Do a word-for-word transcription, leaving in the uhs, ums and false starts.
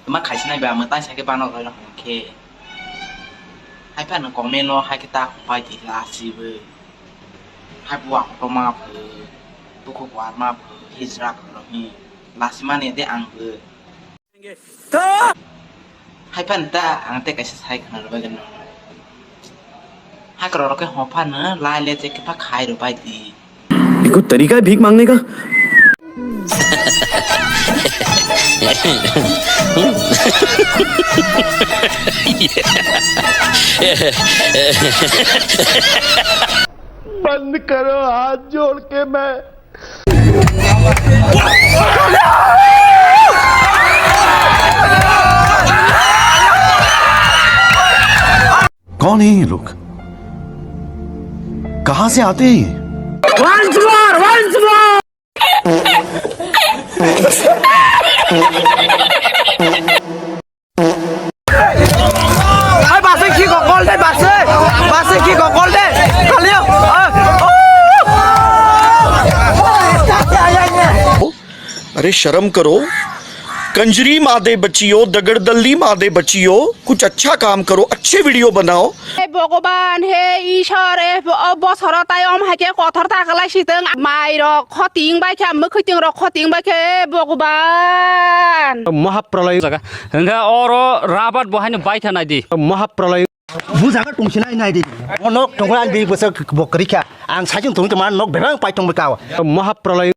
Ma khaisi nai ba, mwtai sa khe bano roi rok khe. Hai phano comment o hai khe ta hum pai di la si bo. Hai buwa kotor ma pho, bukhuk war ma pho, hijra pho rok hi. La si mani de ang bo. Hai phano ta ang te kaisa sai khna rw bagwi no. Hakra rok khe hopha no lai le je khe pha khai rw bai di. ये कोई तरीका है भीख मांगने का? बंद करो, हाथ जोड़ के मैं कौन है ये लोग? कहां से आते हैं ये? Once more, once more. Ai, basi ki gokol de, basi. Basi ki gokol de. Kalio. Ai, oh. अरे शर्म करो, कंजरी माँ दे बच्चियों, दगड़दल्ली माँ दे बच्चियों, कुछ अच्छा काम करो, अच्छे वीडियो बनाओ। He Bhogoban, he Ishwar, e bo-, o bosoro tai om hai khe kothor ta khlai si tong. Mai rok khoting bai khe, mwkhwtwng rok khoting bai khe, Bhogoban. Mahapralay jaga. Hwnkhe oro rabat bo haino bai thanai di. Mahapralay. Bu jaga tongsinai nai di. O nok tongkha ang di bwswk bo kwrwi kha. Ang saichung tongwi tongma nok bebak pai tongwi kao. Mahapralay.